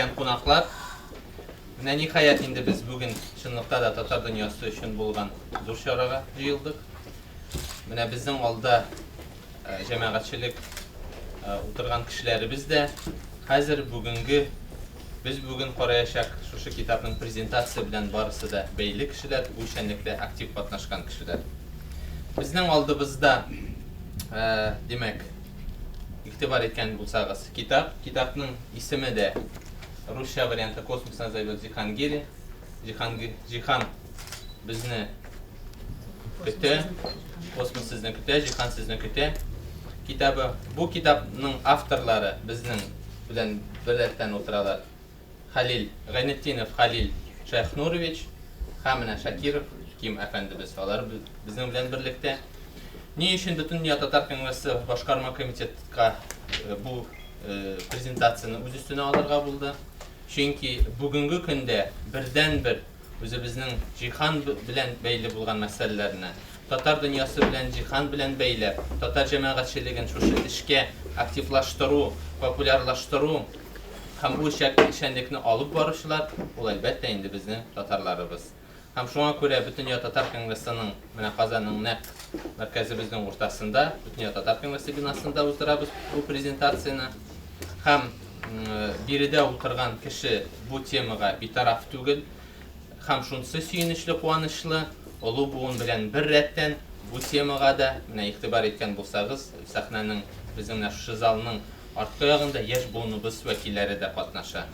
килгән кунаклар, менә ниһаять инде без бүген чынлыкта да татар дөньясы өчен булган зур чарага җыелдык. Менә безнең алда җәмәгатьчелек утырган кешеләребез дә хәзер бүгенге без бүген караячак шушы китапның презентация белән барысы да бәйле кешеләр, бу эшчәнлектә актив катнашкан кешеләр. Безнең алдыбызда, димәк, игътибар иткән булсагыз, китап. Китапның исеме дә русча варианты «Космос нас зовет Җиһангири». Җиһан безне көтә, космос сезне көтә, җиһан сезне көтә китабы. Бу китапның авторлары безнең белән бер рәттән утыралар. Хәлил Гайнетдинов Хәлил Шәйхнурович һәм менә Шакиров Ким әфәндебез. Алар безнең белән берлектә. Ни өчен Бөтендөнья татар конгрессы башкарма комитетка бу презентацияне үз өстенә алырга булды? Чөнки бүгенге көндә бердәнбер үзебезнең җиһан белән бәйле булган мәсьәләләрне, татар дөньясы белән җиһан белән бәйләп, татар җәмәгатьчелеген шушы эшкә активлаштыру, популярлаштыру һәм бу эшчәнлекне алып баручылар, ул, әлбәттә инде, безнең татарларыбыз. Һәм шуңа күрә Бөтендөнья татар конгрессының менә Казанның нәкъ мәркәзебезнең уртасында, Бөтендөнья татар конгрессы бинасында уздырабыз бу презентацияне. Һәм биредә утырган кеше бу темага битараф түгел. Һәм шунысы сөенечле, куанычлы, олы буын белән бер рәттән бу темага да, менә игътибар иткән булсагыз, сәхнәнең, безнең менә шушы залның арткы ягында яшь буыныбыз вәкилләре дә катнаша.